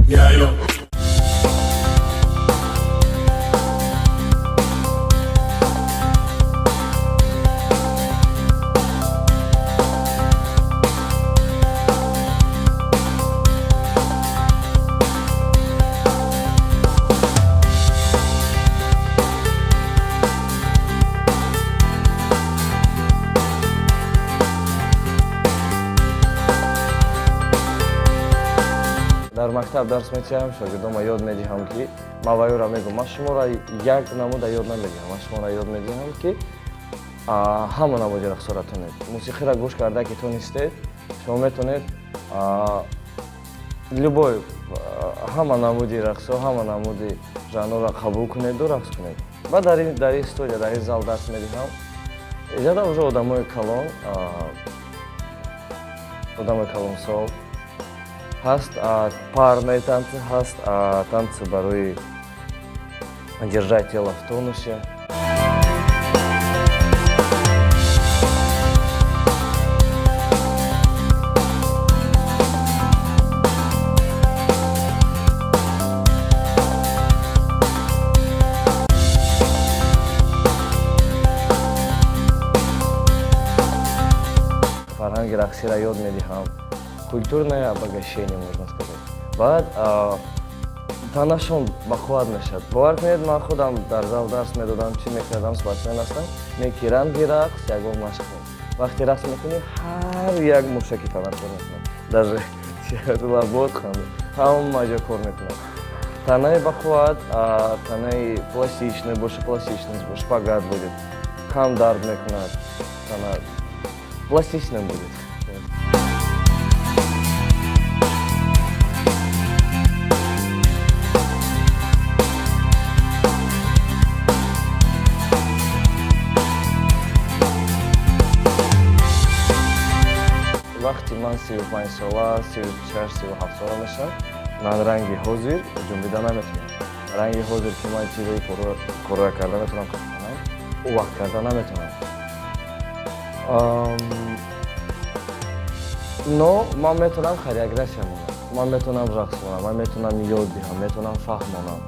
Yeah. Дар мактаб дарс метиҳам, шогирдонма ёд медиҳам, ки ман вайёра мегӯям: ман шуморо як намуда ёд намедиҳам, ман шуморо ёд медиҳам, ки ҳама намуди рақсҳоро тонед. Мусиқиро гӯш карда ки тонистед, шумо метавонед любой ҳама намуди рақсҳо, ҳама намуди жанрро қабул кунеду рақс кунед. Баъд дар ин студия, дар ин зал дарс медиҳам. Иҷода уже одамои калон, одамои калонсол ҳаст, парные танцы ҳаст, танцы барои держать тело в тонусе. Фарҳанги рақсиро ёд медиҳам, культурное обогащение, можно сказать. Баъд танашон бақувват мешавад. Бовар кунед, ман худам дар зал дарс медодам, чӣ мекардам, спортсмен ҳастам, не ки ранги рақс ягон машқ нест. Вақте рақс мекунӣ, ҳар як мушаки тана кор мекунад, даже лабот, ҳама ҷо кор мекунад. Танаи бақувват, танаи пластичный, больше пластичность, шпагат будет, кам дард мекунад, тана пластичным будет. Вақти ман 35 сола, 36, 37 сола мешавам, ман ранги ҳозир ҷунбида наметавонам. Ранги ҳозир ки ман чизои корро карда метавонам, карданам ӯ вақт карда наметавонам. Но ман метавонам хореография монам, ман метавонам рақс монам, ман метавонам ёд диҳам, метавонам фаҳмонам.